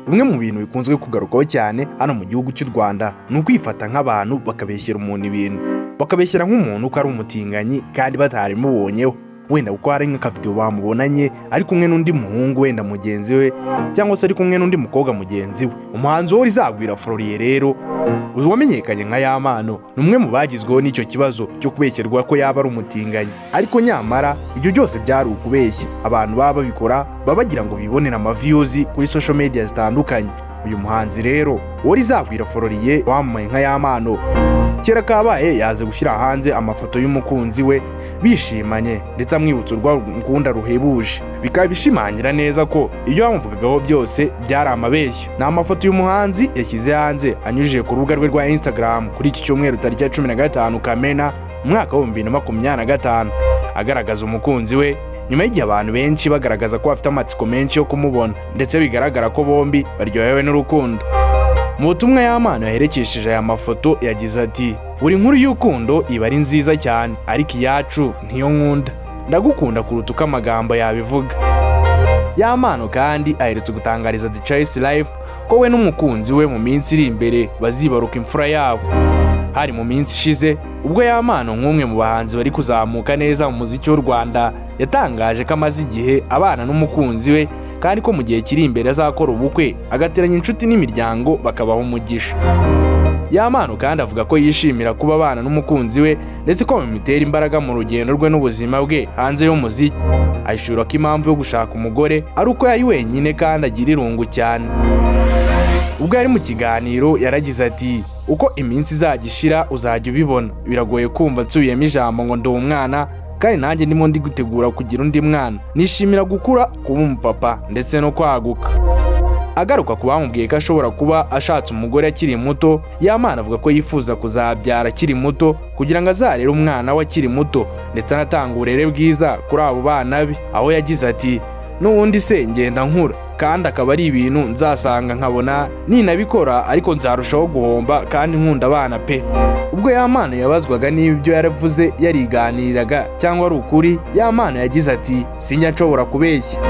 Bimwe mu bintu bikunzwe kugarukwaho cyane hano mu gihugu cy'u Rwanda ni ukwifata nk'abantu bakabeshyera umuntu ibintu, bakabeshyera nk'umuntu ko ari umutinganyi kandi batarimubonyeho, wenda kuko hari nk'akavidewo bamubonanye ari kumwe n'undi muhungu wenda mugenzi we, cyangwa se ari kumwe n'undi mukobwa mugenzi we. Umuhanzi Uworizagwira Floriye rero, uyu wamenyekanye nka Yampano, ni umwe mu bagizweho n'icyo kibazo cyo kubeshyerwa ko yaba ari umutinganyi, ariko nyamara ibyo byose byari ukubeshya. Abantu baba babikora baba bagira ngo bibonere amaviews kuri social media zitandukanye. Uyu muhanzi rero Uworizagwira Floriye wamamaye nka Yampano, kera kabaye yaze gushyira hanze amafoto y'umukunzi we bishimanye, ndetse amwibutsa urwo rukunda ruhebuje, bikaba bishimangira neza ko ibyo bamuvugagaho byose byari amabeshyo. Ni amafoto uyu muhanzi yashyize hanze anyujije ku rubuga rwe rwa Instagram kuri iki cyumweru tariki ya 15 Kamena mu mwaka wa 2025, agaragaza umukunzi we nyuma y'igihe abantu benshi bagaragaza ko bafite amatsiko menshi yo kumubona, ndetse bigaragara ko bombi baryohewe n'urukundo. Mu butumwa Yampano yaherekesheje aya mafoto yagize ati: "Buri nkuru y'urukundo iba ari nziza cyane, ariko iyacu ntiyo nkunda. Ndagukunda kuruta uko amagambo yabivuga." Yampano kandi aherutse gutangariza The Choice Live ko we n'umukunzi we mu minsi iri imbere bazibaruka imfura yabo. Hari mu minsi ishize ubwo Yampano, nk'umwe mu bahanzi bari kuzamuka neza mu muziki w'u Rwanda, yatangaje ko amaze igihe abana n'umukunzi we, kandi ko mu gihe kiri imbere azakora ubukwe, agateranya inshuti n'imiryango bakabaha umugisha. Yampano kandi avuga ko yishimira kuba abana n'umukunzi we, ndetse ko bimutera imbaraga mu rugendo rwe n'ubuzima bwe hanze y'umuziki. Ahishura ko impamvu yo gushaka umugore ari uko yari wenyine kandi agira irungu cyane. Ubwo yari mu kiganiro yaragize ati: "Uko iminsi izajya ishira uzajya ubibona. Biragoye kumva nsubiyemo ijambo ngo ndi umwana, kandi nanjye ndimo ndi gutegura kugira undi mwana. Nishimira gukura, kuba umupapa ndetse no kwaguka." Agaruka ku bamubwiye ko ashobora kuba ashatse umugore akiri muto, Yampano avuga ko yifuza kuzabyara akiri muto kugira ngo azarere umwana we akiri muto, ndetse anatanga uburere bwiza kuri abo bana be, aho yagize ati: "N'ubundi se ngenda nkura, kandi akaba ari ibintu nzasanga nkabona ninabikora ariko nzarushaho guhomba, kandi nkunda abana pe." Ubwo Yampano yabazwaga niba ibyo yaravuze yariganiriraga cyangwa ari ukuri, Yampano yagize ati: "Sinjya nshobora kubeshya."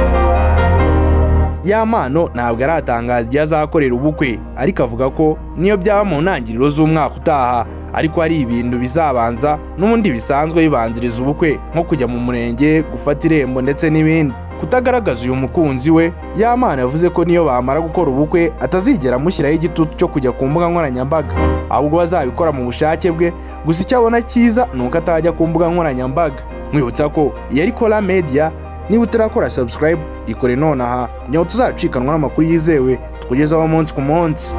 Yampano ntabwo aratangaza igihe azakorera ubukwe, ariko avuga ko niyo byaba mu ntangiriro z'umwaka utaha, ariko hari ibintu bizabanza n'ubundi bisanzwe bibanziriza ubukwe, nko kujya mu murenge gufata irembo ndetse n'ibindi. Kutagaragaza uyu mukunzi we, Yampano yavuze ko niyo bamara gukora ubukwe atazigera amushyiraho igitutu cyo kujya ku mbuga nkoranyambaga, ahubwo bazabikora mu bushake bwe. Gusa icyo abona cyiza ni uko atajya ku mbuga nkoranyambaga. Mwibutsa ko iyi ari Kora Media. Niba utarakora subscribe, ikore nonaha kugira ngo tuzacikanwa n'amakuru yizewe tukugezaho umunsi ku munsi.